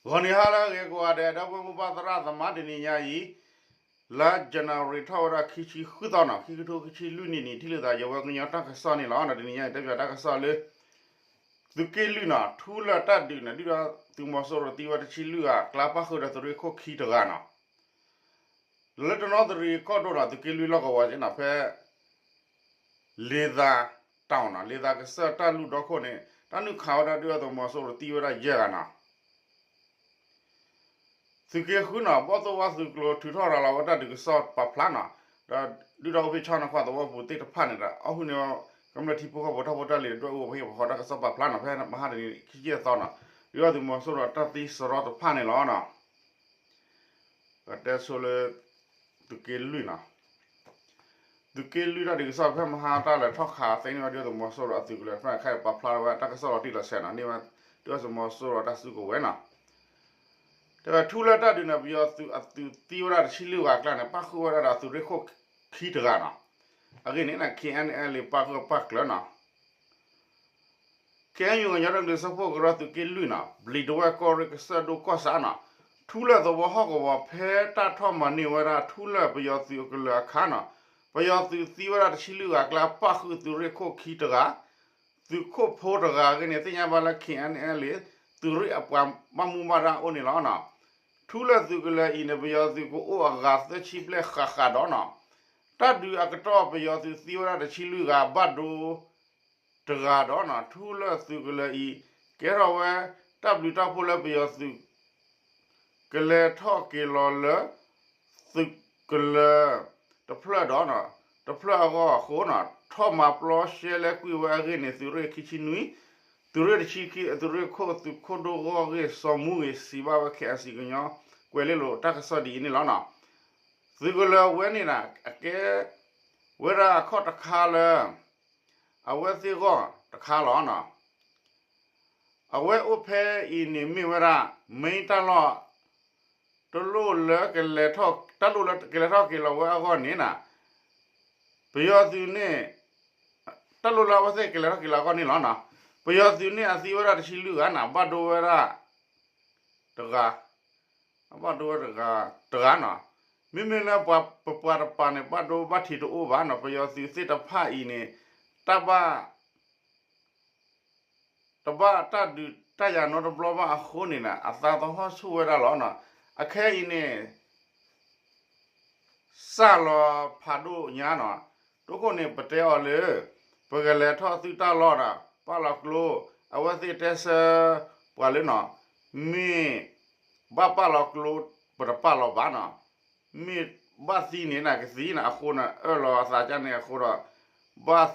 ဂီၤနံၤဟါလၢအဂ့ၤကိးဂၤဒဲး ဒီပုၢ်ဝဲၢ်မိၢ်ပၢ်သရၣ်သမါ တနံၤညါအံၤ လါ January ထီၣ်ဝဲဒၣ်ခံဆံဃုသီနီၤ ခံကထိခံဆံလွံၢ်နံၣ်န့ၣ် ထံၣ်လိာ်သးယဝဲကညီတၢ်ကစီၣ်န့ၣ်လီၤ. တနံၤညါအံၤ တဲပၠးတၢ်ကစီၣ်လၢ သုးက့လွံၢ်နီၤ ထူလၢၢ်တၢ်ဒုးန့ၣ် ဒုၣ်ဒါသုးမီၤစိရိၤသံဝဲတဆံလွံၢ်ဂၤ ကျါပၣ်ဃုာ်ဒီးသုးရ့ၣ်ခိၣ်ခံတဂၤနီၤ လၢတနီသရံၣ်ကီၢ်ဒိၣ်နီၤ သုးက့လွံၢ်လီၢ်ကဝီၤက့နီၤ ဖဲ လ့သးတီၤနီၤ လ့သးကစၢၢ်တၢ်လူၢ်ဒီခိၣ်န့ၣ် တၢ်နုာ်ခးဝဲဒၣ်ဒုၣ်ဒါသုးမီၤစိရိၤသံဝဲဒၣ်ယဲၢ်ဂၤနီၤ သုးက့ဃုနီၤ ဘီၣ်သိၣ်ဝါသုးကျိၤထုးထီၣ်ရၤလီၤဝဲတၢ်ဒုးကစီၣ်ပာ်ဖျါနီၤ ဒီးဒုၣ်ဒါအိၣ်ဖ့ၣ်ဆၣ်နီၤ ခွါသဝီပူၤသ့ၣ်တဖၣ်န့ၣ်ဒီး အီၣ်ဟုၣ်န့ၢ်ဝဲ ကမျၢၢ်ထံဖိကီၢ်ဖိတၢ်ဖိတၢ်လံၤဒွဲၣ်အူအဖီခိၣ်တၢ်ကစီၣ်ပာ်ဖျါနီၤ ဖဲမဟါတနံၤခံဆံယဲၢ်သီနီၤ ဒုၣ်ဒါသုးမီၤစိရိၤတၢ်သံစရီတဖၣ်န့ၣ်လီၤနီၤ တဲဆိလၢ သုးက့လွံၢ်နီၤ သုးက့လွံၢ်တၢ်ဒုးကစီၣ်ဖဲမဟါတၢ်လဲၤထီၣ်ခးသ့န့ၢ်ဝဲဒုၣ်ဒါသုးမီၤစိရိၤအသုးကလၢၤတဖၣ်ခဲအံၤပာ်ဖျါထီၣ်ဝဲတၢ်ကစီၣ်လီၤတံၢ်လီၤဆဲးနီၤ န့ၢ်ဝဲဒုၣ်ဒါသုးမီၤစိရိၤတၢ်စုကဝဲၤနီၤ တဲဝဲထူလၢၢ်တၢ်ဒုးန့ၣ် ပယီၤသုးအသုးသံဝဲဒၣ်တဆံလွံၢ်ဂၤအကျါန့ၣ် ပၣ်ဃုာ်ဝဲဒၣ်ဒီးသုးရ့ၣ်ခိၣ်ခံတဂၤနီၤ အဂ့ၢ်န့ၣ် K N L A ပၣ်ဃုာ်ပၣ်ကျၢၤနီၤ K N U ကညီဒီကလုာ်စၢဖှိၣ်ကရၢသုးက့လွံၢ်နီၤ ဘျံးဒဝဲၢ်ကီၢ်ရ့ၣ်ကစၢၢ်ဒိၣ်ကီၢ်ဆၣ်နီၤ ထူလၢၢ်သဝီဟီၣ်ကဝီၤဖဲတၢ်ထီၣ်မၤန့ၢ်ဝဲဒၣ် ထူလၢၢ်ပယီၤသုးအကလၢၤအခါနီၤ ပယီၤသုးသံဝဲဒၣ်တဆံလွံၢ်ဂၤအကျါ ပၣ်ဃုာ်သုးရ့ၣ်ခိၣ်ခံတဂၤ သုးခိၣ်ဖိတဂၤအဂ့ၢ်န့ၣ် သ့ၣ်ညါဘၣ်လၢ K N L A သုးရ့ၣ်အပှၤဘၣ်မူဘၣ်ဒါအိၣ်န့ၣ်လီၤနီၤ ထူလၢၢ်သုးကလၢၤအံၤန့ၣ် ပယီၤသုးကအိၣ်အဂၤသၢဆံဘျဲၣ်ဃၣ်ဃၣ်ဒီးနီၤ တၢ်ဒုးအကတီၢ်ပယီၤသုးသံဝဲဒၣ်တဆံလွံၢ်ဂၤ ဘၣ်ဒိတဂၤဒီးနီၤ ထူလၢၢ်သုးကလၢၤအံၤ ကဲထီၣ်ဝဲတၢ်ဘျုးတၢ်ဖှိၣ်လၢပယီၤသုး ကလဲၤထီၣ်က့ၤလီၤလၢ သုးကလၢၤတဖျၢၣ်ဒီး တဖျၢၣ်အဂီၢ်အဃိနီၤ ထီၣ်မၤပျီရှဲလဲကွံာ်ဝဲအဂ့ၢ်န့ၣ် သုးရ့ၣ်ခံဆံနွံ သုးရ့ၣ်တဆံခံ သုးရ့ၣ်ခိၣ်သုးခိၣ်ဒိၣ်ဂီၢ်ဂ့ၢ်စီမူဂ့ၤ စံးဘၣ်ဝဲ K I C ကညီကွဲၤလ့လိာ်တၢ်ကစီၣ်ဒ်အံၤန့ၣ်လီၤနီၤ သုးကလၢၤဝဲန့ၣ်နီၤ အကဲဝဲဒၣ်အခီၣ်တခါလၢ အဝဲသ့ၣ်ဂီၢ်တခါလီၤနီၤ အဝဲအိၣ်ဖဲအံၤန့ၣ်မ့ၢ်ဝဲဒၣ် main တၢ်လီၢ် တလိၣ်လၢကလဲၤထီၣ် တၢ်လိၣ်လၢကလဲၤထီၣ်က့ၤလီၤဝဲအဂီၢ်န့ၣ်နီၤ ပယီၤသုးန့ၣ် တၢ်လိၣ်လၢအဝဲသ့ၣ်ကလဲၤထီၣ်က့ၤလီၤအဂီၢ်န့ၣ်လီၤနီၤ ပယီၤသုးန့ၣ်အသံဝဲဒၣ်တဆံလွံၢ်ဂၤနီၤ ဘၣ်ဒိဝဲဒၣ် တဂၤ အဘၣ်ဒိဝဲတဂၤ တဂၤနီၤ မ့မ့ၢ်လၢပှၤပပှၤတပၤန့ၣ် ဘၣ်ဒိဘၣ်ထံးတအိၣ်ဘၣ်နီၤ ပယီၤသုးသ့ၣ်တဖၣ်အံၤန့ၣ် တၢ်ဘၣ် တဘၣ်တၢ်ဒုးတၢ်ယၤနီတဘျီဘၣ်အဃိန့ၣ် အသးသဟီၣ်ဆူၣ်ဝဲဒၣ်လီၤနီၤ အခဲအံၤန့ၣ် စၢ်လီၤဖးဒိၣ်ညါနီၤ ဒိခိၣ်န့ၣ် ပတဲအီၤလၢ ပကလဲၤထီၣ်သုးတၢ်လီၢ်ဒီး ပာ်လီၤကျိ အဝဲသ့ၣ်တဲဆၢပှၤလၢနီၤ မ့ၢ်ဘၣ်ပာ်လီၤကျိ ပတပာ်လီၤဘၣ်နီၤ မ့ၢ်ဘၣ်သံန့ၣ်နကသံနီၤ အဃိန့ၣ် အၢၣ်လီၤအသးကန့ၣ်အဃိ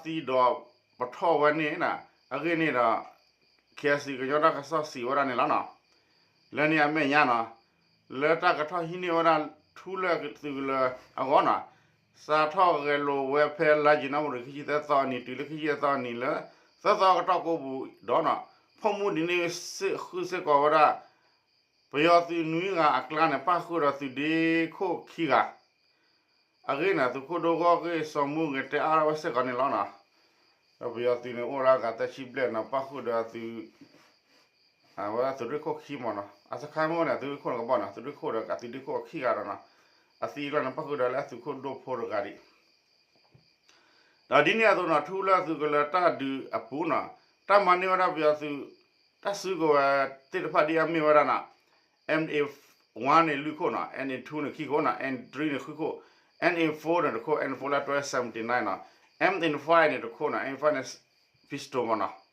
ဒီး ဘၣ်သံဒီးပထီၣ်ဝဲန့ၣ်နီၤ အဂ့ၢ်န့ၣ်ဒီး K I C ကညီတၢ်ကစီၣ်စံးဝဲဒၣ်န့ၣ်လီၤနီၤ လၢန့ၣ်အမဲာ်ညါနီၤ လၢတၢ်ကထီၣ်ဟံးန့ၢ်ဝဲဒၣ် ထူလၢၢ်သုးကလၢၤအဂီၢ်နီၤ စးထီၣ်ဂဲၤလိာ်ဝဲဖဲလါယနူၤအါရံၤ ခံဆံသၢသီအနံၤ တုၤလၢခံဆံသၢသီအနံၤလၢ သၢသီအကတီၢ်ကိးပူၤဒီးနီၤ ဖီၣ်မူဒံးန့ၢ်ဃုာ်စ့ၢ်ကီးဝဲဒၣ် ပယီၤသုးနွံဂၤအကျါန့ၣ် ပၣ်ဃုာ်ဒီးသုးဒ့ခိၣ်ခံဂၤ အဂ့ၢ်န့ၣ် သုးခိၣ်ဒိၣ်ဂီၢ်ဂ့ၢ်စီၤမူဂ့ၤ တဲအါထီၣ်ဝဲစ့ၢ်ကီးန့ၣ်လီၤနီၤ. ဒီးပယီၤသုးန့ၣ် အိၣ်လၢအဂၤသၢဆံဘျဲၣ်နီၤ ပၣ်ဃုာ်ဒီးသုး အဝဲသုးရ့ၣ်ခိၣ်ခံမ့ၢ်နီၤ အစခါမ့ၢ်န့ၣ် သုးရ့ၣ်ခိၣ်န့ၣ်ကဘီၣ်နီၤ သုးရ့ၣ်ခိၣ်ဒီးအသုးဒ့ခိၣ်အခံဂၤဒီးနီၤ အသံအကျါန့ၣ် ပၣ်ဃုာ်ဒီးလၢအသုးခိၣ်ဒိၣ်ဖိတဂၤဒံး ဒီးဒ်န့ၣ်အသိးနီၤ ထူလၢသုးကလၢၤတၢ်ဒုးအပူၤနီၤ တၢ်မၤန့ၢ်ဝဲဒၣ်ပယီၤသုး တၢ်စုကဝဲၤသ့ၣ်တဖၣ်ဒ်အမ့ၢ်ဝဲဒၣ်နီၤ M A one န့ၣ်လွံၢ်ခိၣ်နီၤ M A two န့ၣ်ခံခိၣ်နီၤ M A three န့ၣ်ဃုခိၣ် M A four န့ၣ်တခိၣ် M A four လၢတွဲ seventy nine နီၤ M A five န့ၣ်တခိၣ်နီၤ M A five န့ၣ် pistol မ့ၢ်နီၤ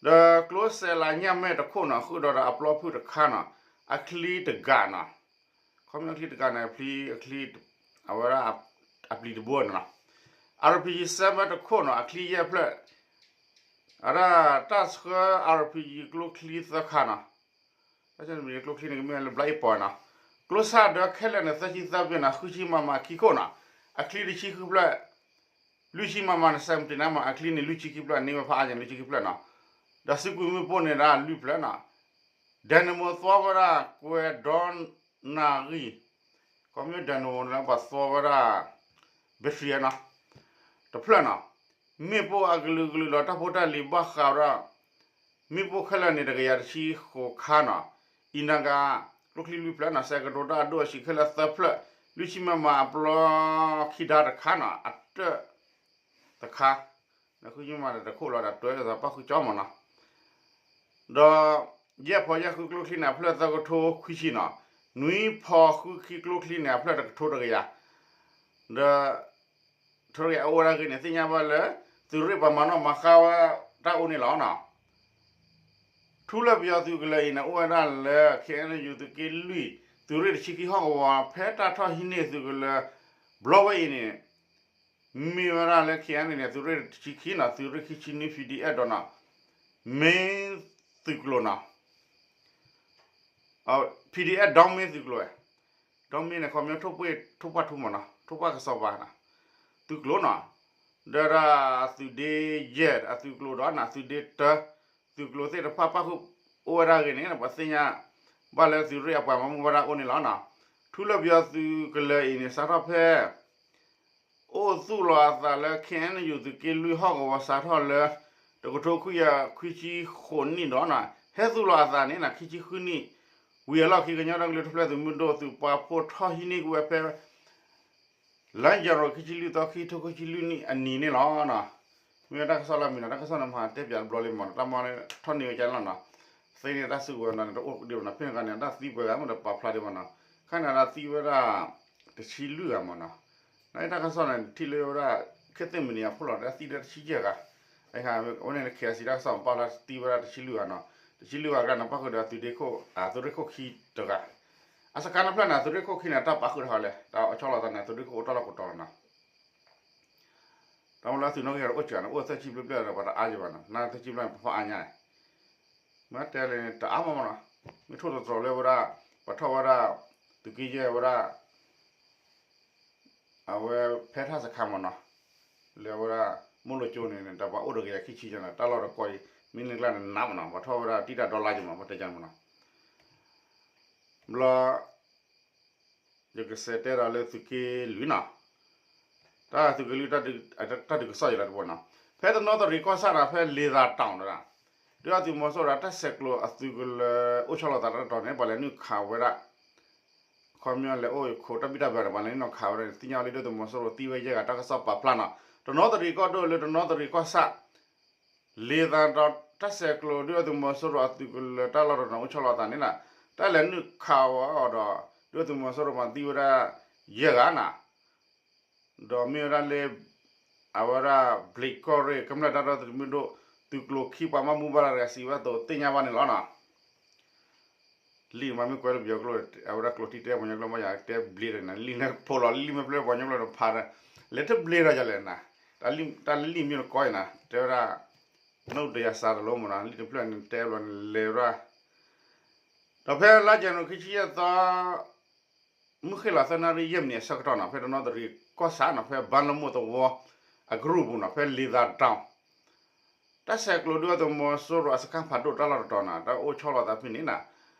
ဒီးကျိစဲးလးညၣ်မဲာ်တခိၣ်နီၤ ဃုာ်ဒီးဒီးအပျီဖုၣ်တခါနီၤ အချံတကးနီၤ ခီပညီချံတကးန့ၣ် အချံ အချံ အဝဲဒၣ် အပျံၤတဘိန့ၣ်နီၤ RPG seven တခိၣ်နီၤ အချံယဲၢ်ဖျၢၣ် အဝဲဒၣ်တၢ်ဆှၢ RPG ကျိချံသၢခါနီၤ ကျိချံန့ၣ် ကမ့ၢ်လၢ black အံၤပီၢ်နီၤ ကျိဆၣ်ဒၢခဲလၢာ်န့ၣ် သၢဆံသၢဘ့ၣ်နီၤ ဃုဆံ MM ခံခိၣ်နီၤ အချံတဆံဃုဖျၢၣ် လွံၢ်ဆံ MM န့ၣ် seventy nine မ့ၢ် အချံန့ၣ်လွံၢ်ဆံခံဖျၢၣ် န့ၢ်ဝဲဖးအါန့ၣ်လွံၢ်ဆံခံဖျၢၣ်နီၤ ဒီးစုကွံာ်မ့ၣ်ပိၢ်န့ၣ်ဒၣ်လွံၢ်ဖျၢၣ်နီၤ Dynamo သွီဝဲဒၣ်ကွဲးဒီနၣ်ရံၣ် ခီပညီ Dynamo န့ၣ်ပှၤသွီဝဲဒၣ် battery နီၤ တဖျၢၣ်နီၤ မ့ၣ်ပိၢ်အကလုာ်ကလုာ်ဒီးတၢ်ဖိတၢ်လံၤဘၣ်ဃးဝဲဒၣ် မ့ၣ်ပိၢ်ခဲလၢာ်န့ၣ် တကယၤတဆံဃိးခါနီၤ အံၤနၤကၤ ကျိချံလွံၢ်ဖျၢၣ်နီၤ စဲးကတိၤတၢ်အဒိၣ်အဆံးခဲလၢာ်သၢဖျၢၣ် လွံၢ်ဆံမမအပျီခံဒါတခါနီၤ အတၢၢ်တခါ နဃုညမးတခိၣ်လီၤဒီးတွဲသးပၣ်ဃုကၠီမးနီၤ ဒီး ယဲၢ်ဖီယဲၢ်ဃုကျိချံန့ၣ် အဖျၢၣ်သၢကထိခွံဆံနီၤ, နွံဖီဃုခံကျိချံန့ၣ် အဖျၢၣ်တကထိတကယၤ, ဒီး ထိတကယၤအအိၣ်ဝဲဒၣ်ဂ့ၤန့ၣ် သ့ၣ်ညါဘၣ်လၢ သုးရ့ၣ်ပှၤမၤနီၣ်မၤဃါဝဲတၢ်အိၣ်န့ၣ်လီၤနီၤ. ထူလၢပယီၤသုးကလၢၤအံၤန့ၣ် အိၣ်ဝဲဒၣ်လၢ ခ့ၣ်အဲၣ်ယူၣ် သုးက့လွံၢ် သုးရ့ၣ်တဆံခံဟီၣ်ကဝီၤ ဖဲတၢ်ထီၣ်ဟံးန့ၢ်သုးကလၢၤ ဘျီဝဲအံၤန့ၣ် မ့ၢ်ဝဲဒၣ်လၢ ခ့ၣ်အဲၣ်ယူၣ်န့ၣ် သုးရ့ၣ်တဆံခံနီၤ သုးရ့ၣ်ခံဆံနွံ ဖံဒံအဲၣ်ဒီးနီၤ မ့ၢ်သုးကျိၤနီၤ ဖံဒံအဲၣ်ဒီမ့ၢ်သုးကျိၤဝဲ, ဒီမ့ၢ်န့ၣ် ခီပညီထိၣ်ပှၢ်ထူမးနီၤ ထိၣ်ပှၢ်ကစီၤပၤနီၤ သုးကျိၤနီၤ, ဒီးဒၣ်သုးဒ့ယဲၢ်အသုးကျိၤဒီးနီၤ သုးဒ့တၢ သုးကျိၤသ့ၣ်တဖၣ်ပၣ်ဃုာ်အိၣ်ဝဲဒၣ်ဂ့ၤန့ၣ် ပှၤသ့ၣ်ညါဘၣ်လၢသုးရ့ၣ်အပှၤမၤမူဘၣ်ဒၣ်အိၣ်န့ၣ်လီၤနီၤ. ထူလၢပယီၤသုးကလၢၤအံၤန့ၣ် စးထီၣ်ဖဲ အိၣ်သူၣ်လီၤအသးလၢ ခ့ၣ်အဲၣ်ယူၣ် သုးက့လွံၢ်ဟီၣ်ကဝီၤစးထီၣ်လၢ တကထိခွံကယၤခွံဆံဃိးနံၣ်ဒီးနီၤ ဟဲသူၣ်လီၤအသးန့ၣ်နီၤ ခံဆံဃုနံၣ် ဝံၤအလီၢ်ခံကညီဒီကလုာ်တၢ်ထူၣ်ဖျဲးသုးမုၢ်ဒိၣ်သုးပာ်ဖှိၣ်ထီၣ်ဟံးန့ၢ်ကွံာ်ဝဲဖဲ လါယနူၤအါရံၤ ခံဆံလွံၢ်သီ ခံထိခံဆံလွံၢ်နံၣ်အနံၤန့ၣ်လီၤနီၤ. မ့ၢ်ဝဲတၢ်ကစီၣ်လၢအမံၤနီၤ တၢ်ကစီၣ်န့ၣ်မၤတဲပၠးတဘျီလံမးနီၤ တၢ်မၤန့ၣ်ထီၣ်န့ၢ်ဝဲကလီၤနီၤ. သ့န့ၣ်တၢ်စုကဝဲၤနီၤန့ၣ် တအိၣ်ဒံးဘၣ်နီၤ ဖဲန့ၣ်အခါန့ၣ် တၢ်သံပှဲၤဂၤမ့ၢ်ဒီးပာ်ဖျါဒံးဘၣ်နီၤ. ခါန့ၣ်တၢ်သံဝဲဒၣ် တဆံလွံၢ်ဂၤမးနီၤ. နတၢ်ကစီၣ်န့ၣ် ထံၣ်လၢဝဲဒၣ် ခ့ၣ်သ့ၣ်မံၤနံၤအဖှိၣ်လီၤ တၢ်သံဒၣ်တဆံယဲၢ်ဂၤ အဝဲန့ၣ် ခ့ၣ်အဲၣ်စံၣ် တၢ်ကစီၣ်ပာ်ဖျါသံဝဲဒၣ်တဆံလွံၢ်ဂၤနီၤ. တဆံလွံၢ်ဂၤအကျါန့ၣ် ပၣ်ဃုာ်ဒီးသုးဒ့ခိၣ် သုးရ့ၣ်ခိၣ်ခံတဂၤ အစခါနဖျၢၣ်န့ၣ် သုးရ့ၣ်ခိၣ်ခံန့ၣ် တၢ်ပာ်ဃုာ်တဟီလဲၣ် တၢ်အိၣ်ဆီလီၤသးန့ၣ် သုးရ့ၣ်ခိၣ်အိၣ်တၢ်လီၢ်ကတီၤလီၤနီၤ. တၢ်မ့ၢ်လၢသုးနီၣ်ဂံၢ်အိၣ်စှၤန့ၣ် အိၣ်သၢဆံဘျဲၣ်ဘျဲၣ်ဒီး ပှၤတအါယံၤဘၣ်နီၤ နသၢဆံဘျဲၣ်န့ၣ် ပဖီၣ်အါညါ မ့ၢ်တဲလၢတအါမးမးနီၤ. မ့ၢ်ထိၣ်သတြီၤလၢဝဲဒၣ် ပှၤထီၣ်ဝဲဒၣ် သုးက့ယဲၢ်ဝဲဒၣ် အဝဲဖဲထၣ်စခါမးနီၤ လၢဝဲဒၣ် မိၢ်လိကၠိန့ၣ် တၢ်ပှၤအိၣ်တကယၤခံဆံညါနီၤ တၢ်လီၢ်တကီအံၤ မ့ၢ်န့ၢ်ကျါန့ၣ်နးမးနီၤ ပှၤထီၣ်ဝဲဒၣ်တံၢ်တၢ်ဒီလါယံၤမး ပှၤတဲကၢန့ၣ်မးနီၤ. ဘျီ ယကစံးတဲဒီးလၢသုးက့လွံၢ်နီၤ တၢ်သုးက့လွံၢ် တၢ်ဒုးကစီၣ်ယံၤလီၤတဘိနီၤ. ဖဲတနီသရံၣ်ကီၢ်ဆၣ်ဒီး ဖဲလ့ၤသးတီၤန့ၣ် ဒုၣ်ဒါသုးမီၤစိရိၤဒီး တၢ်ဆဲးကျိးအသုးကလၢၤအိၣ်ဆီလီၤသးတၢ်တတီၤန့ၣ် ပှၤလဲၤနုာ်ခးဝဲဒၣ် ခီပညီလဲၤအိၣ်ခိးတၢ်ဘံၣ်တၢ်ဘၢန့ၣ် ပှၤလဲၤနုာ်ခးဝဲဒၣ်န့ၣ် သ့ၣ်ညါဝဲလၢဒုၣ်ဒါသုးမီၤစိရိၤသံဝဲယဲၢ်ဂၤ တၢ်ကစီၣ်ပာ်ဖျါနီၤ. တနီသရံၣ်ကီၢ်ဒိၣ်လၢတနီသရံၣ်ကီၢ်ဆၣ် လ့ၤသးတီၤ တၢ်ဆဲးကျိးဒုၣ်ဒါသုးမီၤစိရိၤအသုးကလၢၤတၢ်လီၢ်တတီၤန့ၣ် အိၣ်ဆီလီၤသးန့ၣ်နီၤ တၢ်လဲၤနုာ်ခးဝဲအီၤဒီး ဒုၣ်ဒါသုးမီၤစိရိၤမၤသံဝဲဒၣ် ယဲၢ်ဂၤနီၤ ဒီးမ့ၢ်ဝဲဒၣ်လၢ အဝဲဒၣ် ဘျံးကီၢ်ရ့ၣ် ကမျၢၢ်တၢ်ဒီသဒၢသုးမုၢ်ဒိၣ် သုးကျိၤခံပှၤမၤမူဘၣ်တဂၤစံးဝဲအသိးသ့ၣ်ညါဘၣ်န့ၣ်လီၤနီၤ. လံာ်မ့ၢ်ကွဲးလၢပယီၤကျိာ် အဝဲဒၣ်ကျိာ်ထံတဲပှၤကညီကျိာ်မ့ၢ်ယၤတဲဘျ့ဒီးန့ၣ် လံာ်န့ၣ်ဖိးလီၤ လံာ်မ့ၢ်ပျဲပှၤကညီကျိာ်န့ၣ်ဖးဒီး လဲၤတဘျ့ဒီးယလဲၣ်နီၤ. တၢ်လၢလံာ်မ့ၢ်တကီအံၤနီၤ တဲဝဲဒၣ် နအိၣ်ဒီးယၤစးတလိမ့ၢ်နီၤ လံာ်တဖျၢၣ်န့ၣ်တဲဘျီန့ၣ်လဲၤဝဲဒၣ် ဒီးဖဲလါယနူၤခံဆံယဲၢ်သီ မုၢ်ဃ့ၢ်လီၤသၢနၣ်ရံၣ်ယဲၢ်မံးနံးအဆၢကတီၢ်နီၤ ဖဲတနီသရံၣ်ကီၢ်ဆၣ်နီၤ ဖဲဘါလမိၢ်သဝီ အကရူၢ်ပူၤနီၤ ဖဲလ့ၤသးတီၤ တၢ်ဆဲးကျိးဒုၣ်ဒါသုးမီၤစိရိၤအစခါဖးဒိၣ်တၢ်လီၢ်တတီၤနီၤ တၢ်အိၣ်ဆီလီၤသးဖဲန့ၣ်နီၤ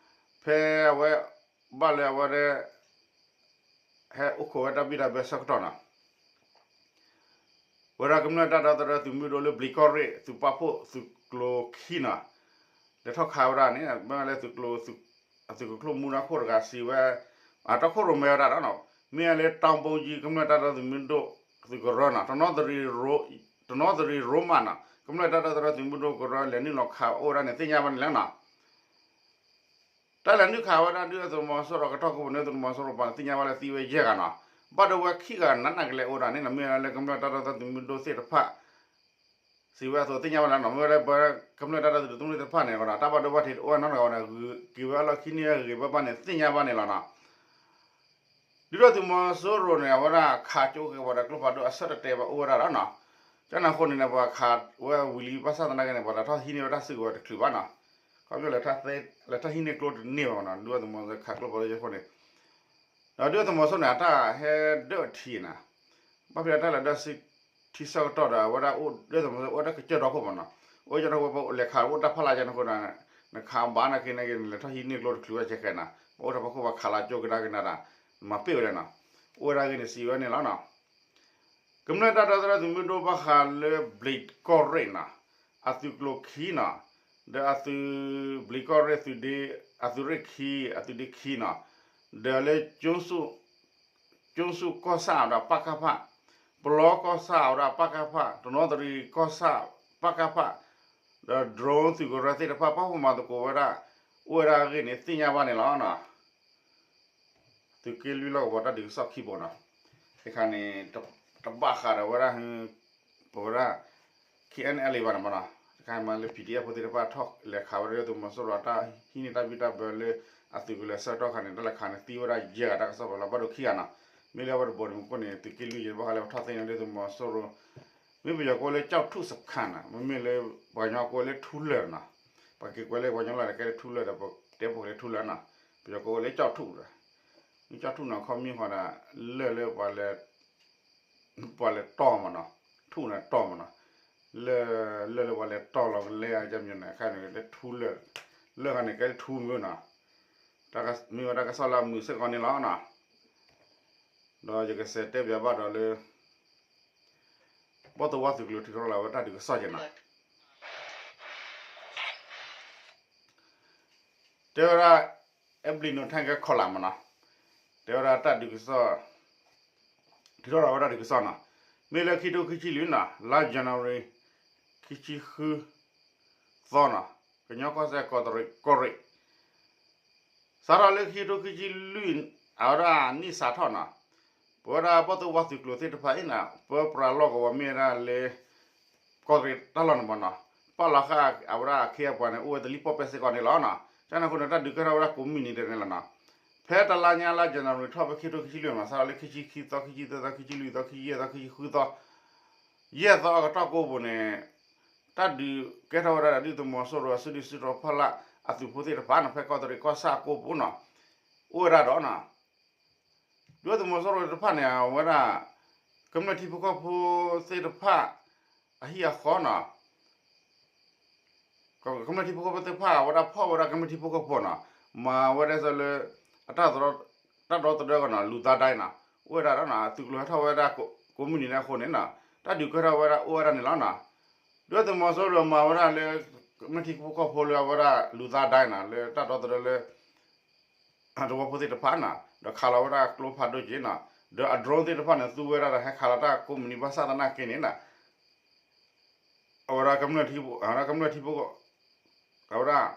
ဖဲအဝဲ ဘၣ်လၢအဝဲဒၣ် ဟဲအိၣ်ခိးဝဲတၢ်ဘံၣ်တၢ်ဘၢဆၢကတီၢ်နီၤ ဝဲဒၣ်ကမျၢၢ်တၢ်ဒီသဒၢသုးမုၢ်ဒိၣ်လၢဘျံးကီၢ်ရ့ၣ် သုးပာ်ဖှိၣ်သုးကျိၤခံနီၤ လဲၤထီၣ်ခးဝဲဒၣ်န့ၣ် မ့ၢ်လၢသုးကျိၤ အသုးကကျိၣ်မူဒါခိၣ်တဂၤစံးဝဲ အတီခိၣ်ရိၣ်မဲဝဲဒၣ်ဒီးနီၤ မ့ၢ်လၢတီဘိကၠံကမျၢၢ်တၢ်ဒီသဒၢသုးမုၢ်ဒိၣ်သုးကရၢနီၤ တနီသရံၣ်ရိမးနီၤ ကမျၢၢ်တၢ်ဒီသဒၢသုးမုၢ်ဒိၣ်ကရၢလဲၤနုာ်လီၤခးအိၣ်ဝဲဒၣ်န့ၣ်သ့ၣ်ညါဘၣ်န့ၣ်လီၤနီၤ တၢ်လဲၤနုာ်ခးဝဲဒၣ်ဒုၣ်ဒါသုးမီၤစိရိၤအကတီၢ်ခိၣ်ပူၤန့ၣ် သုးမီၤစိရိၤပှၤန့ၣ်သ့ၣ်ညါဘၣ်လၢသံဝဲယဲၢ်ဂၤနီၤ ဘၣ်ဒိဝဲခံဂၤနးနးကလဲာ်အိၣ်ဒၣ်န့ၣ်နီၤ မ့ၢ်လၢကမျၢၢ်တၢ်ဒီသဒၢသုးမုၢ်ဒိၣ်သ့ၣ်တဖၣ် စံးဝဲအသိးသ့ၣ်ညါဘၣ်န့ၣ်လီၤ မ့ၢ်ဝဲဒၣ်ပကမျၢၢ်တၢ်ဒီသဒၢသုးမုၢ်ဒိၣ်သ့ၣ်တဖၣ်န့ၣ် တၢ်ဘၣ်ဒိဘၣ်ထံးတအိၣ်နီတဂၤဝဲန့ၣ် ဂုာ်က့ၤဝဲအလီၢ်ခံန့ၢ်ဂ့ၤဘၣ်ဘၣ်န့ၣ်သ့ၣ်ညါဘၣ်န့ၣ်လီၤနီၤ ဒုၣ်ဒါသုးမီၤစိရိၤန့ၣ် အဝဲဒၣ်ခးကၠိက့ၤပှၤဒီးကျိဖးဒိၣ်အဆၢတတဲာ်ဘၣ်အိၣ်ဝဲဒၣ်လီၤနီၤ ကန့ၣ်အဃိန့ၣ်န့ၣ် ပှၤခးဝဲဝံၤလံဘၣ်ဆၣ်သနာ်က့န့ၣ် ပှၤတထီၣ်ဟံးန့ၢ်ဝဲတၢ်စုကဝဲၤတချုးဘၣ်နီၤ ခီဖျိလၢ လဲၤထီၣ်ဟံးန့ၢ်ကျိတန့ၢ်ဘၣ်နီၤ ဒုၣ်ဒါသုးမီၤစိရိၤခးကျိဖးဒိၣ်ယဲၢ်ခိၣ်န့ၣ် ဒီးဒုၣ်ဒါသုးမီၤစိရိၤန့ၣ် အတၢ်ဟဲဒၢၣ်ထံးနီၤ ဘၣ်ဖဲလၢတၢ်လဲၤဒၢၣ်ထံဆၢကတီၢ်ဒီး အဝဲဒၣ်အိၣ်ဒုၣ်ဒါသုးမီၤစိရိၤ အိၣ်ဒၣ်ကစၢၢ်ဒီခိၣ်မးနီၤ အိၣ်ကစၢၢ်ဒီခိၣ် ပလဲၤခးအိၣ်တၢ်ဖးလၢ်ကန့ၣ်အဃိဒီး နခးဘၣ်နာ်က့န့ၣ်က့ၤ နလဲၤထီၣ်ဟံးန့ၢ်ကျိတချုးဝဲကဲကဲနီၤ ပအိၣ်တၢ်ဖီခိၣ်ပှၤခးလီၤကၠိကဒါက့ၤနၤဒီး မၤပ့ၢ်ဝဲဒၣ်နီၤ အိၣ်ဝဲဒၣ်ဂ့ၢ်န့ၣ်စံးဝဲန့ၣ်လီၤနီၤ ကမျၢၢ်တၢ်ဒီသဒၢသုးမုၢ်ဒိၣ်ဘၣ်ဃးလၢဘျံးကီၢ်ရ့ၣ်နီၤ အသုးကျိၤခံနီၤ ဒီးအသုးဘျံးကီၢ်ရ့ၣ်သုးဒ့ အသုးရ့ၣ်ခံ အသုးဒ့ခံနီၤ, ဒီးလၢ ကၠိစူၣ်ကီၢ်ဆၣ်အဝဲဒၣ် ပကဖ, ပလီကီၢ်ဆၣ်အဝဲဒၣ် ပကဖ, တနီသရံၣ်ကီၢ်ဆၣ် ပကဖ, ဒီး drone သုးကရၢသ့ၣ်တဖၣ် ပာ်ဖှိၣ်မၤသကိးဝဲဒၣ် အိၣ်ဝဲဒၣ်အဂ့ၢ်န့ၣ် သ့ၣ်ညါဘၣ်န့ၣ်လီၤ. သုးက့လွံၢ်လီၢ်ကဝီၤတၢ်ဒုးကစီၣ်ခံဘိနီၤ, တခါန့ၣ် တဘၣ်ဃးဒီးဝဲဒၣ် ပဝဲဒၣ် K N L A ဘၣ်န့ၣ်မနီၤ, တခါမးလၢ P D F ဖိသ့ၣ်တဖၣ်ထီၣ်လဲၤခးဝဲဒၣ် ဒုၣ်ဒါသုးမီၤစိရိၤ တၢ်ဟံးန့ၢ်တၢ်ဘံၣ်တၢ်ဘၢလၢ အသုးကလၢၤဆၢကတီၢ်ခါန့ၣ် တၢ်လဲၤခးန့ၣ် သံဝဲဒၣ်ယဲၢ်ဂၤတၢ်ကစီၣ်ပလီၤ ဘၣ်ဒိခံဂၤနီၤ, မ့ၢ်လၢအဝဲတဘိန့ၣ် မူခိၣ်န့ၣ် သုးက့လွံၢ်ယဲၢ်ဘၣ်ဃးလၢပထီၣ်သ့ၣ်ညါဒုၣ်ဒါသုးမီၤစိရိၤ မ့ၢ်ပယီၤကိးလၢ ကၠီၣ်ထူၣ်စခါနီၤ, မ့မ့ၢ်လၢ ပှၤကညီကိးလၢထူလၢာ်နီၤ, ပှၤက့ၤကွဲးလၢပှၤကညီလၢ်န့ၣ် ကဲလၢထူလၢာ်ဒီး ပတဲပှၤလၢထူလၢာ်နီၤ, ပယီၤကိးလၢကၠီၣ်ထူၣ်ဒီး ကၠီၣ်ထူၣ်နီၤ ခီမ့ၢ်ဃီဒီး လၢၢ်လၢပှၤလဲၤ ပှၤလဲၤတီၢ်မနီၤ, ထူၣ်န့ၣ်တီၢ်မနီၤ, လၢၢ် လၢၢ်လၢပှၤလဲၤတီၢ်လီၤကလဲအကမံၤန့ၣ် အခါန့ၣ်လၢထူလၢာ်, လၢၢ်ခါန့ၣ်ကဲလၢထူမုၢ်နီၤ, မ့ၢ်ဝဲတၢ်ကစီၣ်လၢအမုာ်စ့ၢ်ကီးန့ၣ်လီၤနီၤ, ဒီးယကစးတဲပၠးဘၣ်ဒီးလၢ ဘီၣ်သိၣ်ဝါသုးကျိၤထုးထီၣ်လီၤဝဲတၢ်ဒုးကစီၣ်က့ၤနီၤ, တဲဝဲဒၣ် အဲဘျံနိထၣ်ကဲခီၣ်လာ်မနီၤ, တဲဝဲဒၣ်တၢ်ဒုးကစီၣ် ထုးထီၣ်လီၤဝဲတၢ်ဒုးကစီၣ်နီၤ, မ့ၢ်လၢခံထိခံဆံလွံၢ်နီၤ လါ January ခံဆံဃုသီနီၤ, ကညီကီၢ်စဲၣ်ကီးတရံးကီၢ်ရ့ၣ် စးထီၣ်လၢခံထိခံဆံလွံၢ် အဝဲဒၣ်နံၣ်စးထီၣ်နီၤ, ပဝဲဒၣ်ဘီၣ်သိၣ်ဝါသုးကျိၤသ့ၣ်တဖၣ်အံၤနီၤ ပၢပြးလီၢ်ကဝီၤမ့ၢ်ဝဲဒၣ်လၢ ကီးတရံးတၢ်လီၢ်န့ၣ်မနီၤ, ပာ်လီၤဃာ်အဝဲဒၣ်အခ့အပှၤန့ၣ် အိၣ်ဝဲတလံၣ်ပီၣ်ပဲစ့ၢ်ကီးန့ၣ်လီၤနီၤ, ကန့ၣ်အဃိန့ၣ် တၢ်ဒုးကဲထီၣ်ဝဲဒၣ်ကိးမုၢ်နံၤဒဲးန့ၣ်လီၤနီၤ, ဖဲတလါညါလါ January ထီၣ်ဖဲခံထိခံဆံလွံၢ်မနီၤ စးထီၣ်လၢခံဆံခံသီ ခံဆံသၢသီ ခံဆံလွံၢ်သီ ခံဆံယဲၢ်သီ ခံဆံဃုသီ ယဲၢ်သီအကတီၢ်ကိးပူၤန့ၣ် တၢ်ဒုးကဲထီၣ်ဝဲဒၣ်ဒီးဒုၣ်ဒါသုးမီၤစိရိၤအစုဒုၣ်စုတီၤဖီလာ် အသုးဖိသ့ၣ်တဖၣ်နီၤ ဖဲကီးတရံးကီၢ်ဆၣ်အကိးပူၤနီၤ, အိၣ်ဝဲဒၣ်ဒီးနီၤ ဒုၣ်ဒါသုးမီၤစိရိၤတဖၣ်န့ၣ် အဝဲဒၣ် ကမျၢၢ်ထံဖိကီၢ်ဖိသ့ၣ်တဖၣ် အဟံၣ်အဃီနီၤ ကမျၢၢ်ထံဖိကီၢ်ဖိသ့ၣ်တဖၣ် အဝဲဒၣ်ဖီၣ်ဝဲဒၣ်ကမျၢၢ်ထံဖိကီၢ်ဖိနီၤ, မၤဝဲဒၣ်စ့ၢ်လၢ အတၢ်တဒီသဒၢကီးနီၤ လူသားဒိုင်းနီၤ, အိၣ်ဝဲဒၣ်ဒီးနီၤ သုးကျိၤဟဲထီၣ်ဝဲဒၣ်ကိးမုၢ်နံၤဒဲးအဃိန့ၣ်နီၤ တၢ်ဒုးကဲထီၣ်ဝဲဒၣ်အိၣ်ဝဲဒၣ်န့ၣ်လီၤနီၤ, ဒုၣ်ဒါသုးမီၤစိရိၤမၤဝဲဒၣ်လၢ ကမျၢၢ်ထံဖိကီၢ်ဖိလၢအဝဲဒၣ် လူသားဒိုင်းနီၤ လၢတၢ်ဒီသဒၢလၢ သဝီဖိသ့ၣ်တဖၣ်နီၤ ဒီးခးလီၤဝဲဒၣ်ကျိဖးဒိၣ်က့နီၤ ဒီးအ drone သ့ၣ်တဖၣ်န့ၣ် သူဝဲဒၣ်ဒီးဟဲခးလီၤတၢ်ကိးမုၢ်နံၤဘၣ်ဆၣ်သနာ်က့န့ၣ်နီၤ အဝဲဒၣ်ကမျၢၢ်ထံဖိ အဝဲဒၣ်ကမျၢၢ်ထံဖိ အဝဲဒၣ်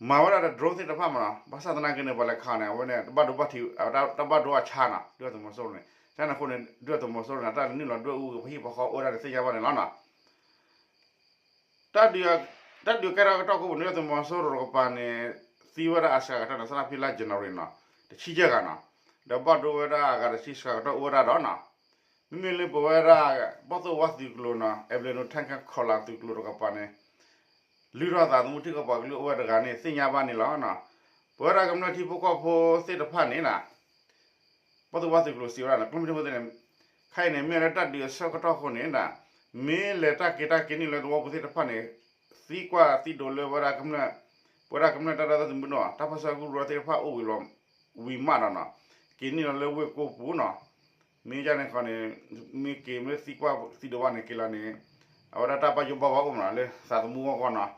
မၤဝဲဒၣ်ဒီး drone သ့ၣ်တဖၣ်မနီၤ ဘၣ်ဆၣ်သနာ်က့န့ၣ် ပှၤလဲၤခးန့ၣ် အဝဲန့ၣ် တဘၣ်ဒိဘၣ်ထံး အဝဲဒၣ်တဘၣ်ဒိအဆါနီၤ ဒုၣ်ဒါသုးမီၤစိရိၤန့ၣ် ကန့ၣ်အဃိန့ၣ် ဒုၣ်ဒါသုးမီၤစိရိၤန့ၣ် တၢ်နုာ်လီၤဒွဲၣ်အူပဟံၣ်ပဃီအိၣ်ဝဲဒၣ်န့ၣ် သ့ၣ်ညါဘၣ်န့ၣ်လီၤနီၤ တၢ်ဒုး တၢ်ဒုးကဲထီၣ်ကတီၢ်ကိးပူၤန့ၣ် ဒုၣ်ဒါသုးမီၤစိရိၤတကပၤန့ၣ် သံဝဲဒၣ်အစှၤကတၢၢ်န့ၣ် စးထီၣ်ဖဲလါ January နီၤ တဆံယဲၢ်ဂၤနီၤ ဒီးဘၣ်ဒိဝဲဒၣ်အဂၤတဆံစှၤကတၢၢ်အိၣ်ဝဲဒၣ်ဒီးနီၤ မ့မ့ၢ်လၢပဝဲဒၣ် ဘီၣ်သိၣ်ဝါသုးကျိၤနီၤ အဲဘျ့နိထၣ်ကဲခီၣ်လာ်သုးကျိၤတကပၤန့ၣ် လုၢ်ထီၣ်သးသမူထံကပၤကလုၢ်အိၣ်ဝဲတဂၤန့ၣ် သ့ၣ်ညါဘၣ်န့ၣ်လီၤနီၤ ပဝဲဒၣ်ကမျၢၢ်ထံဖိကီၢ်ဖိသ့ၣ်တဖၣ်န့ၣ်နီၤ ဘီၣ်သိၣ်ဝါသုးကျိၤစံးဝဲဒၣ်န့ၣ် ကမျၢၢ်ထံဖိသ့ၣ်န့ၣ် ခဲအံၤန့ၣ် မ့ၢ်လၢတၢ်ဒုးအဆၢကတီၢ်အဃိန့ၣ်နီၤ မ့ၢ်လဲၤတၢ်က့ၤတၢ်က့ၤနုာ်လၢသဝီပူၤသ့ၣ်တဖၣ်န့ၣ် သံကွၢ်သံဒိးလၢဝဲဒၣ်ကမျၢၢ် ပဝဲဒၣ်ကမျၢၢ်တၢ်ဒီသဒၢသုးမုၢ်ဒိၣ် တၢ်ပၢဆှၢကရူၢ်သ့ၣ်တဖၣ်အိၣ်ဝံၤလီၤ ဝံၤမးဒီးနီၤ က့ၤနုာ်လီၤလၢဝ့ၢ်ကိးပူၤနီၤ မ့ၢ်ကန့ၣ်ခီန့ၣ် မ့ၢ်က့ၤမ့ၢ်သံကွၢ်သံဒိးဘၣ်န့ၣ်က့ၤလီၤန့ၣ် အဝဲဒၣ်တၢ်ဘၣ်ယိၣ်ဘၣ်ဘှီအိၣ်မးနီၤ လၢသးသမူအဂီၢ်နီၤ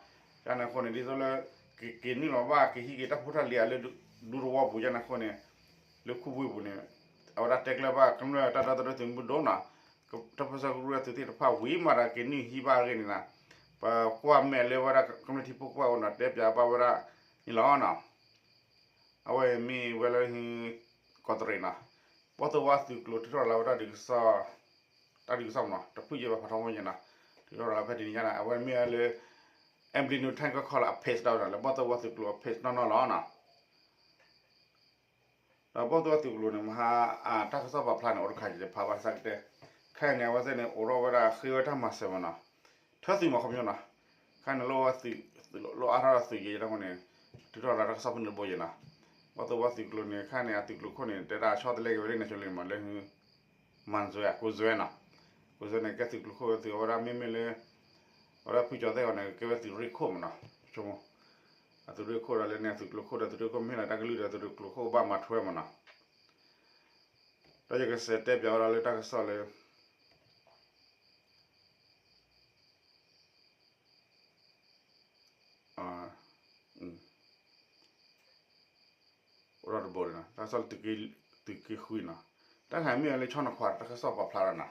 ကန့ၣ်အဃိန့ၣ် ဒ်သိးလၢ က့ၤနုာ်လီၤဘၣ်က့ၤဟံးက့ၤတၢ်ဖိတၢ်လံၤအလၢဒူသဝီပူၤကန့ၣ်အဃိန့ၣ် လၢခူပူၤပူၤန့ၣ် အဝဲဒၣ်တဲကျၢၤဘၣ်ကမျၢၢ်တၢ်ဒီသဒၢသုးမုၢ်ဒိၣ်နီၤ တၢ်ပၢဆှၢကရူၢ်သုးသ့ၣ်တဖၣ်ဝံၤမးဒီးက့ၤနုာ်ဟံးဘၣ်အဂ့ၢ်န့ၣ်နီၤ ပကွၢ်မဲာ်လၢဝဲဒၣ်ကမျၢၢ်ထံဖိကီၢ်ဖိနီၤ တဲပၠးဘၣ်ဝဲဒၣ်န့ၣ်လီၤနီၤ အဝဲမ့ၢ်ဝဲလၢ ကီးတရံးနီၤ ဘီၣ်သိၣ်ဝါသုးကျိၤထုးထီၣ်လီၤဝဲတၢ်ဒုးကစီၣ် တၢ်ဒုးကစီၣ်မနီၤ တဖုယဲၢ်ဘၣ်ဖးထီမ့ၢ်ယဲနီၤ ထုးထီၣ်လီၤဖဲတနံၤညါနီၤ အဝဲမ့ၢ်ဝဲလၢ အဲဘျ့နိထၣ်ကဲခီၣ်လာ်အ page ဒီးလၢဘီၣ်သိၣ်ဝါသုးကျိၤအ page နီၢ်နီၢ်လီၤနီၤ ဒီးဘီၣ်သိၣ်ဝါသုးကျိၤန့ၣ် မဟါ တၢ်ကစီၣ်ပာ်ဖျါန့ၣ် အိၣ်တခါယဖးဘၣ်ဆၢကတဲ ခဲအံၤန့ၣ် အဝဲသ့ၣ်န့ၣ် အိးထီၣ်ဝဲဒၣ်ဃ့ဝဲတၢ်မၤစၢၤမနီၤ ထၢသုးမီၤခီပညီနီၤ ခဲအံၤန့ၣ် လိၣ်ဝဲသုး လိၣ်အါထီၣ်သုးယဲၢ်ယဲၢ်တၢ်ဖိန့ၣ် ထုးထီၣ်လီၤတၢ်ကစီၣ်ဖဲန့ၣ်တဘိယဲၢ်နီၤ ဘီၣ်သိၣ်ဝါသုးကျိၤန့ၣ် ခဲအံၤန့ၣ် အသုးကျိၤခိၣ်န့ၣ် တဲဒၣ်ဆီတလဲက့ၤဝဲလၢ nationalist မးလၢ မၤစၢၤ ကိးစၢၤနီၤ ကိးစၢၤန့ၣ် ကဲသုးကျိၤခိၣ်ဝဲသုးအဝဲဒၣ်မ့မ့ၢ်လၢ အဝဲဒၣ်ဖုကၠီၤသဲၣ်ဂီၤန့ၣ် ကဲဝဲသုးရ့ၣ်ခိၣ်မနီၤ ဆိကမိၣ် အသုးရ့ၣ်ခိၣ်ဒီးလၢန့ၣ် အသုးကျိၤခိၣ်ဒီးသုးရ့ၣ်ခိၣ်မ့ၢ်လၢတၢ်ကလုၢ်ဒီးသုးကျိၤခိၣ်ကဘၣ်မၤထွဲမနီၤ ဒီးယကစးတဲပၠးဝဲဒၣ်လၢတၢ်ကစီၣ်လၢ အ အိၣ်ဒီးတဘိန့ၣ်နီၤ တၢ်ကစီၣ်လၢသုးက့ဃုနီၤ, တၢ်ခါမ့ၢ်ဝဲလၢဆီနီၤခွါတၢ်ကစီၣ်ပာ်ဖျါဒီးနီၤ,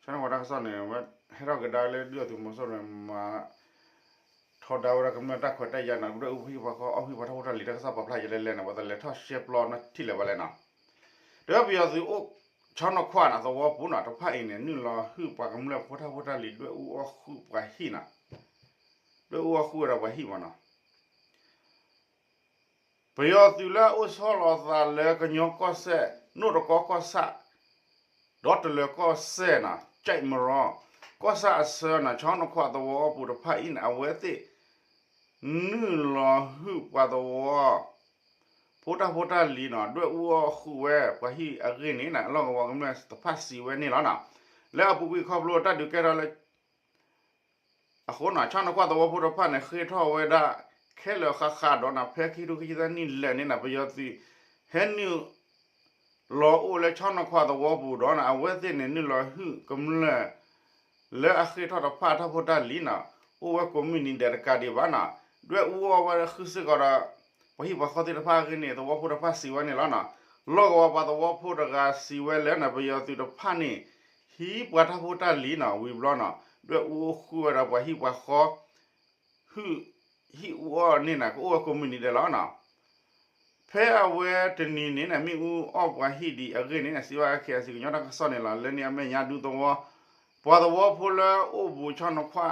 ဆီနီၤခွါတၢ်ကစီၣ်န့ၣ် ဝဲဟဲထီၣ်ကဒါလၢဒုၣ်ဒါသုးမီၤစိရိၤန့ၣ် မၤထီဒါဝဲဒၣ်ကမျၢၢ်တၢ်ခွဲးတၢ်ယာ်နီၤ, ဒွဲၣ်အူဟံၣ်ပှၤဃီအီၣ်ဟံၣ်ပှၤတၢ်ဖိတၢ်လံၤတၢ်ကစီၣ်ပာ်ဖျါယဲလဲၣ်လဲၣ်န့ၣ် ပှၤတလဲၤထီၣ်ရှဲပျီနီထံၣ်လၢၤဘၣ်လဲၣ်နီၤ, တဝဲပယီၤသုးအိၣ်ဆီနီၤခွါန့ၣ် သဝီပူၤနီၤ တဖၣ်အံၤန့ၣ် နုာ်လီၤဟုၣ်ပှၤကမျၢၢ်ဖိတၢ်ဖိတၢ်လံၤ ဒွဲၣ်အူအီၣ်ဃုာ်ပှၤဟံၣ်နီၤ, ဒွဲၣ်အူအီၣ်ဃုာ်ဝဲဒၣ်ပှၤဟံၣ်မးနီၤ ပယီၤသုးလၢအအိၣ်ဆီလီၤသးလၢကညီကီၢ်စဲၣ် နိၣ်တကီကီၢ်ဆၣ် ဒီးတလၢၤကီၢ်စဲၣ်နီၤ ကၠဲးမရီ ကီၢ်ဆၣ်အဆၢနီၤ ဆီနီၤခွါသဝီပူၤတဖၣ်အံၤန့ၣ် အဝဲသ့ၣ် နုာ်လီၤဟုၣ်ပှၤသဝီ ဖိတၢ်ဖိတၢ်လံၤနီၤ ဒွဲၣ်အူအီၣ်ဃုာ်ဝဲပှၤဟံၣ်အဂ့ၢ်န့ၣ်နီၤ အလီၢ်ကဝီၤကမျၢၢ်တဖၣ်စံးဝဲန့ၣ်လီၤနီၤ, လၢအပူၤကွံာ်ခီဖျိတၢ်ဒုးကဲထီၣ်လၢ အဃိနီၤ ဆီနီၤခွါသဝီဖိတဖၣ်န့ၣ် ဃ့ထီၣ်ဝဲဒၣ် ခဲလၢာ်ဃၣ်ဃၣ်ဒီးနီၤ ဖဲခံကထိခံဆံသၢနံၣ်လဲၣ်န့ၣ်နီၤ ပယီၤသုး ဟဲနုာ်လီၤအိၣ်လၢဆီနီၤခွါသဝီပူၤဒီးနီၤ အဝဲသ့ၣ်န့ၣ် နုာ်လီၤဟုၣ်ကမျၢၢ် လၢအဃ့ထီၣ်တဖၣ်အတၢ်ဖိတၢ်လံၤနီၤ အိၣ်ဝဲကိးမုၢ်နံၤဒဲးတကးဒံးဘၣ်နီၤ ဒွဲၣ်အူအီၣ်ဝဲဃုာ်စ့ၢ်ကီးဒီး ပှၤဟံၣ်ပှၤဃီသ့ၣ်တဖၣ်အဂ့ၢ်န့ၣ် သဝီဖိတဖၣ်စံးဝဲန့ၣ်လီၤနီၤ, လီၢ်ကဝီၤပှၤသဝီဖိတဂၤစံးဝဲလၢနီၤ ပယီၤသုးတဖၣ်န့ၣ် ဟံးပှၤတၢ်ဖိတၢ်လံၤနီၤ ဝံၤဘျီနီၤ ဒွဲၣ်အူအီၣ်ဃုာ်ဝဲဒီးပှၤဟံၣ်ပှၤဃီ ဟုၣ် ဟံၣ်အူအီၣ်န့ၣ်နီၤ ကအိၣ်ဝဲကိးမုၢ်နံၤဒဲးလီၤနီၤ ဖဲအဝဲတနံၤန့ၣ်နီၤ မ့ၣ်အူအီၣ်ပှၤဟံၣ်ဒံးအဂ့ၢ်န့ၣ်နီၤ စံးဘၣ် KIC ကညီတၢ်ကစီၣ်န့ၣ်လီၤ လၢန့ၣ်အမဲာ်ညါဒူသဝီ ပှၤသဝီဖိလၢအိၣ်ဘူးဆီနီၤခွါ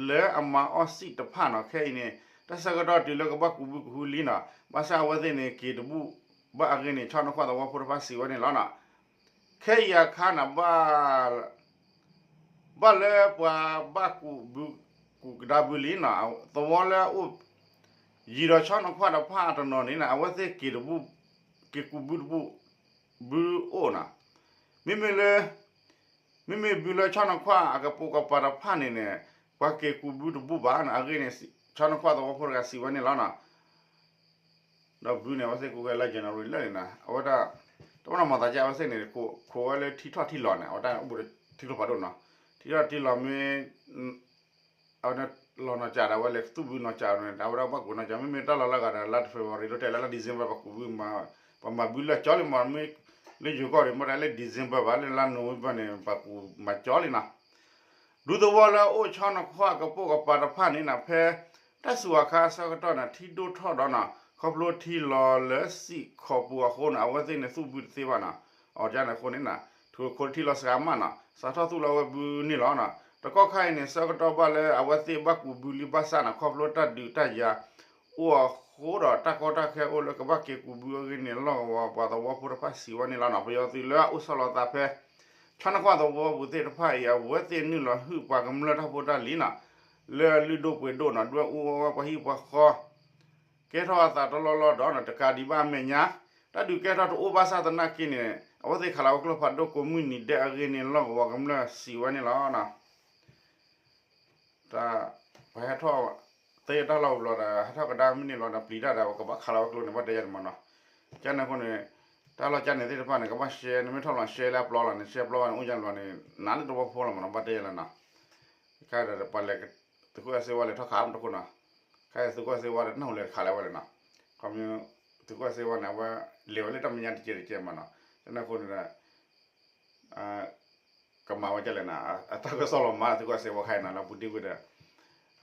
လၢအမၤအီၣ်စံၣ်တဖၣ်နီၤ ခဲအံၤန့ၣ် တၢ်ဆၢကတီၢ်တုၤလၢကဘၣ်ကူးဘုကူးဟုလံနီၤ ဘၣ်ဆၣ်အဝဲသ့ၣ်န့ၣ် က့ၤတဘူၣ်ဘၣ်အဂ့ၢ်န့ၣ် ဆီနီၤခွါသဝီဖိတဖၣ်စံးဝဲန့ၣ်လီၤနီၤ ခဲအံၤအခါန့ၣ် ဘၣ် ဘၣ်လၢပှၤဘၣ်ကူးဘု ကူးကဒါဘုလံနီၤ သဝီလၢအအိၣ် ယံၤဒီးဆီနီၤခွါတဖၣ်အတနီၤန့ၣ်နီၤ အဝဲသ့ၣ်က့ၤတဘူၣ် က့ၤကူးဘုတဘူၣ် ဘုအိၣ်နီၤ မ့မ့ၢ်လၢ မ့မ့ၢ်ဘုလၢဆီနီၤခွါအကပိာ်ကပၤတဖၣ်န့ၣ်န့ၣ် ပှၤက့ၤကူးဘုတဘူၣ်ဘၣ်နီၤ အဂ့ၢ်န့ၣ် ဆီနီၤခွါသဝီဖိတဂၤစံးဝဲန့ၣ်လီၤနီၤ ဒီးဘုန့ၣ် အဝဲသ့ၣ်ကိးဝဲလၢ January လၢာ်န့ၣ်နီၤ အဝဲဒၣ် တဘၣ်နီၢ်မၤသးကဲ အဝဲသ့ၣ်န့ၣ် ခိးဝဲလၢထံထီၣ်ထံလီၤန့ၣ် အဝဲဒၣ်အိၣ်ဘူးဒီးထံကျိဖးဒိၣ်နီၤ ထံထီၣ်ထံလီၤမ့ၢ် အဝဲလီၤနီၢ်ကၠးဒီး အဝဲလဲၤသူၣ်ဘုနီၢ်ကၠးန့ၣ် အဝဲဒၣ်ဘၣ်ကူးနီၢ်ကၠး မ့မ့ၢ်တၢ်လီၤလၢအဂၤဒီး လါ February ဒိတဲလၢလါ December ပှၤကူးဘု ပှၤမၤဘုလၢကၠီလံမး မ့ၢ်လၢယိၤကီၢ်န့ၣ် မ့ၢ်ဒၣ်လၢ December ဘၣ် လၢလါ November န့ၣ် ပှၤကူးမၤကၠီလံနီၤ ဒူသဝီလၢအအိၣ်ဆီနီၤခွါအကပိာ်ကပၤတဖၣ်န့ၣ်နီၤ ဖဲ တၢ်စူၤအခါအဆၢကတီၢ်န့ၣ် ထံဒိၣ်ထီၣ်ဒီးနီၤ ခီဖျိထံလီၤလၢစံၣ်ခီပူၤအဃိန့ၣ် အဝဲသ့ၣ်န့ၣ်သူၣ်ဘုတသ့ဘၣ်နီၤ အီၤဒ်န့ၣ်အဃိန့ၣ်နီၤ ထုးခိၣ်ထံလီၤစှၤမးနီၤ စးထီၣ်သူၣ်လီၤဝဲဘုန့ၣ်လီၤနီၤ တကီၢ်ခါအံၤန့ၣ် ဆၢကတီၢ်ဘၣ်လၢအဝဲသ့ၣ်ဘၣ်ကူးဘုလံဘၣ်ဆၣ်နီၤ ခီဖျိတၢ်ဒုးတၢ်ယၤ အိၣ်အဃိဒီးတၢ်ကီတၢ်ခဲအိၣ်လၢကဘၣ်က့ၤကူးဘုအဂ့ၢ်န့ၣ် လီၢ်ကဝီၤပှၤသဝီဖိတဖၣ်စံးဝဲန့ၣ်လီၤနီၤ ပယီၤသုးလၢအအိၣ်ဆီလီၤသးဖဲ ဆီနီၤခွါသဝီပူၤသ့ၣ်တဖၣ်အံၤ အဝဲသ့ၣ်နုာ်လီၤဟုၣ်ပှၤကမျၢၢ်တၢ်ဖိတၢ်လံၤနီၤ လၢအလုၢ်ဒိၣ်ပှ့ၤဒိၣ်နီၤ ဒွဲၣ်အူအီၣ်ဝဲပှၤဟံၣ်ပှၤဃီ ကဲထီၣ်အသးတလီၢ်လီၢ်ဒီးနီၤ တကးဒံးဘၣ်အမဲာ်ညါ တၢ်ဒုးကဲထီၣ်တအိၣ်ဘၣ်ဆၣ်သနာ်က့န့ၣ် အဝဲသ့ၣ်ခးလီၤဝဲကျိဖးဒိၣ်ကိးမုၢ်နံၤဒဲးအဂ့ၢ်န့ၣ် လီၢ်ကဝီၤကမျၢၢ်စံးဝဲန့ၣ်လီၤနီၤ တၢ် ပှၤဟဲထီၣ် သ့တၢ်လီၢ်ဘျီဒီး ဟဲထီၣ်ကဒါမုၢ်နံၤလီၤဒီး ပျံၤတၢ်ဒီး ပကဘၣ်ခးလီၤဝဲကျိန့ၣ် ဘၣ်တဲယၤန့ၣ်မးနီၤ ကန့ၣ်အဃိန့ၣ် တၢ်လီၢ်ကန့ၣ်သ့ၣ်တဖၣ်န့ၣ် ကဘၣ်ရှဲ နမ့ၢ်ထီၣ်လီၤရှဲလၢအပျီလီၤန့ၣ် ရှဲပျီဘၣ်န့ၣ် အိၣ်ယၤလီၤန့ၣ် နးလၢတဝီဖိလီၤမးနီၤ ဘၣ်တဲယၤလီၤနီၤ ခါဒီးပှၤလဲၤ သုးခိၣ်အဲၣ်စ့ဝါလဲၤထီၣ်ခးမတခိၣ်နီၤ ခါအံၤသုးခိၣ်အဲၣ်စ့ဝါဒီး နၢ်ဟူလဲၤခးလၢဝဲလဲၣ်နီၤ ခီမ့ၢ် သုးခိၣ်အဲၣ်စ့ဝါန့ၣ် အဝဲလဲၤဝဲလၢတၢ်မဲာ်ညါတကဲးတကဲးမးနီၤ ကန့ၣ်အဃိန့ၣ်ဒီး ကမၤဝဲဒ်လဲၣ်နီၤ အတၢ်ကစီၣ်လီၤမး သုးခိၣ်အဲၣ်စ့ဝါခါအံၤနီၤ လၢပူၤတ့ၢ်ဝဲဒီး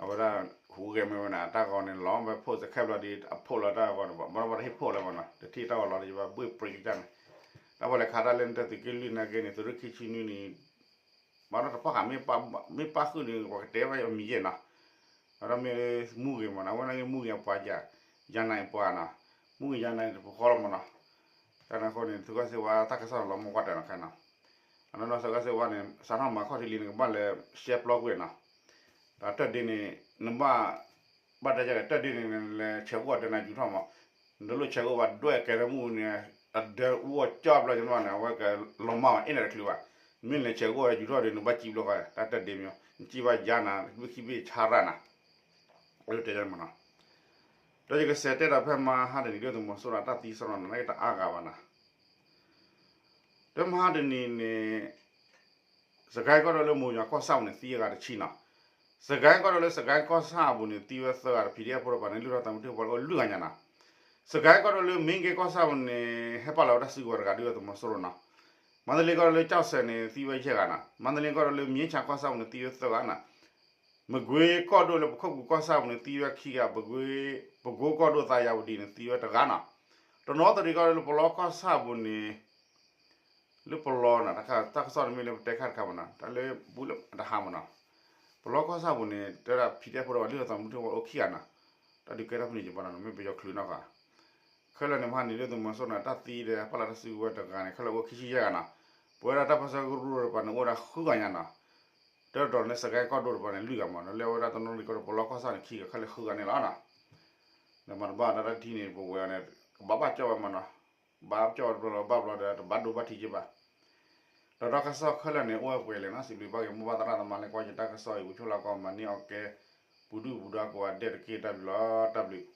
အဝဲဒၣ်ဟူးဂဲၤမ့ၢ်ဝဲန့ၣ် အတၢ်ဂီၤန့ၣ်လီၤ ဝဲဖိစဲးခဲဘျီဒီး အဖိးလီၤတၢ်ဂီၤန့ၣ် ဘၣ်ဘၣ်တဟ့ၣ်ဖိးလၢၤဘၣ်နီၤ တထံၣ်တၢ်ဂီၤလီၤဒီး ယဘၣ်ဘှ့ၣ်ပြ့ကစၢ်န့ၣ် တၢ်ပှၤလဲၤခးတၢ်လၢနတၢ်သုးက့လွံၢ်နာ်က့န့ၣ် သုးရ့ၣ်ခံဆံနွံန့ၣ် ဘၣ်ဒီးတဖၣ်ဃး မ့ၢ်ပၣ်ဃုာ်န့ၣ် ပှၤကတဲဘၣ်အမံၤယဲၢ်နီၤ ဒီးမ့ၢ်မူဂ့ၤမးနီၤ အဝဲနာ်က့မူဂ့ၤအပှၤယၤ ယၤနၤအပှၤနီၤ မူဂ့ၤယၤနၤတပဃီလီၤမးနီၤ ကန့ၣ်အဃိန့ၣ် သုးခိၣ်အဲၣ်စ့ဝါတၢ်ကစီၣ်န့ၣ်လီၤမၢ်ကွၢ်တၢ်နီၤခါနီၤ အနီၢ်နီၢ်သုးခိၣ်အဲၣ်စ့ဝါန့ၣ် စးထီၣ်မၤခီၣ်ထံးလံန့ၣ် ကဘၣ်လဲၤရှဲပျီကွံာ်နီၤ ဒီးတၢ်ဒ့န့ၣ် နဘၣ် ဘၣ်တဲယၤဒီး တၢ်ဒ့န့ၣ် နလဲၤဆဲးဂီၢ်အီၤဒီးနၤယူၤထီၣ်မး နတလိၣ်ဆဲးဂီၢ်ဘၣ်ဒွဲၣ်ကဲထီၣ်မူန့ၣ် အဒၢအူအီၣ်ကၠီဘျီန့ၣ် အဝဲကလီၤမၢ်ဘၣ် အ့ၣ်နၤတချုးဘၣ် မ့ၢ်နလဲၤဆဲးဂီၢ်ယူၤထီၣ်ဒီး နဘၣ်စံးဘျီဃီ တၢ်တၢ်ဒ့မ့ၢ် နစံးဘၣ်ယါနၤ ဘုၣ်ခံဘ့ၣ်ဆါရၣ်နၤ အဲၣ်ဒိးတဲယၤမးနီၤ ဒီးယကစးတဲဒီးဖဲမဟါတနံၤ ဒုၣ်ဒါသုးမီၤစိရိၤအတၢ်သံစရီန့ၣ် လၢတအါဂၤဘၣ်နီၤ ဒီးမဟါတနံၤန့ၣ် စကဲကီၢ်ဒိၣ်လၢမိၢ်ယွၤကီၢ်ဆၣ်ပူၤန့ၣ် သံအဂၤတဆံနီၤ စကဲကီၢ်ဒိၣ်လၢစကဲကီၢ်ဆၣ်အပူၤန့ၣ် သံဝဲသၢဂၤဒီး PDF ဖိတဖၣ်န့ၣ် လုၢ်ထီၣ်သးမုၢ်ထံၣ်ဖိလၢအိၣ်လွံၢ်ဂၤညါနီၤ စကဲကီၢ်ဒိၣ်လၢ မ့ၢ်က့ၤကီၢ်ဆၣ်ပူၤန့ၣ် ဟဲပာ်လီၤဝဲတၢ်စုကဝဲၤတဂၤ ဒုၣ်ဒါသုးမီၤစိရိၤနီၤ. မန္တလေးကီၢ်ဒိၣ်လၢ ကၠီၣ်စဲးန့ၣ် သံဝဲယဲၢ်ဂၤနီၤ. မန္တလေးကီၢ်ဒိၣ်လၢ မြင်းခြံ ကီၢ်ဆၣ်ပူၤန့ၣ် သံဝဲသၢဂၤနီၤ. မကွ့ၤကီၢ်ဒိၣ်လၢ ပခိၣ်ပူၤကီၢ်ဆၣ်ပူၤန့ၣ် သံဝဲခံဂၤ, ပကိကီၢ်ဒိၣ် သးယၤဝတံၤန့ၣ် သံဝဲတဂၤနီၤ. တနီသရံၣ်ကီၢ်ဒိၣ်လၢ ပလီကီၢ်ဆၣ်ပူၤန့ၣ် လၢပလီနီၤ, တၢ်ကစီၣ်တမ့ၢ်လၢပတဲခါတခါမနီၤ, တၢ်လၢဘူးလၢတဟါမနီၤ. ပလီကီၢ်ဆၣ်ပူၤန့ၣ် တဲဒၣ် ဖံးတဲဖိဒီး ပှၤလုၢ်အသးမုၢ်ထံဝဲအိၣ်ခံဂၤနီၤ. တၢ်ဒုးကဲထီၣ်ဖဲန့ၣ် ယပာ်နီၤ မ့ၢ်ပယီၤချုးနီၢ်ဃာ် ခဲလၢာ်န့ၣ် မဟါန့ၣ် ဒုၣ်ဒါသုးမီၤစိရိၤန့ၣ် တၢ်သံဒီး ပာ်လီၤတၢ်စုကဝဲၤတဂၤန့ၣ် ခဲလၢာ်အိၣ်ခံဆံယဲၢ်ဂၤနီၤ. ပဝဲဒၣ်တၢ်ပၢဆှၢကရူၢ်တပၤန့ၣ် အိၣ်ဝဲဒၣ်ဃုဂၤညါနီၤ. တၢ်တတီၤန့ၣ် စကဲကီၢ်ဒိၣ်တပၤန့ၣ် လွံၢ်ဂၤမနီၤ, လၢအဝဲဒၣ်တနီသရံၣ်ကီၢ်ဒိၣ် ပလီကီၢ်ဆၣ်န့ၣ် ခံဂၤ ခဲလၢာ်ဃုဂၤန့ၣ်လီၤနီၤ. ဒီးမၤတဘၣ်ဒီးတၢ်ထံၣ်န့ၣ် ပဝဲအီၤန့ၣ် ကဘၣ်ဘၣ်ကၠီၣ်ဝဲမနီၤ. ဘၣ်ကၠီၣ်ဝဲတဘျီလီၤ ဘၣ်ဘျီဒီး တဘၣ်ဒိဘၣ်ထံးက့ဘၣ်. ဒီးတၢ်ကစီၣ်ခဲလၢာ်န့ၣ် အိၣ်ဝဲပှဲၤလဲၣ်နီၤ. စံးဘျုးဘၣ်က့ၤ မိၢ်ပၢ်သရၣ်သမါလၢကွၢ်ယတၢ်ကစီၣ်အံၤ ပူၤဖျိလၢကီၢ်မၤန့ၢ်အီၣ်ကဲ ပူၤဒုၣ်ပူၤဒါကိးဂၤဒဲးတက့ၢ်. တၢ်ဘျုးလီၤ, တၢ်ဘျုး.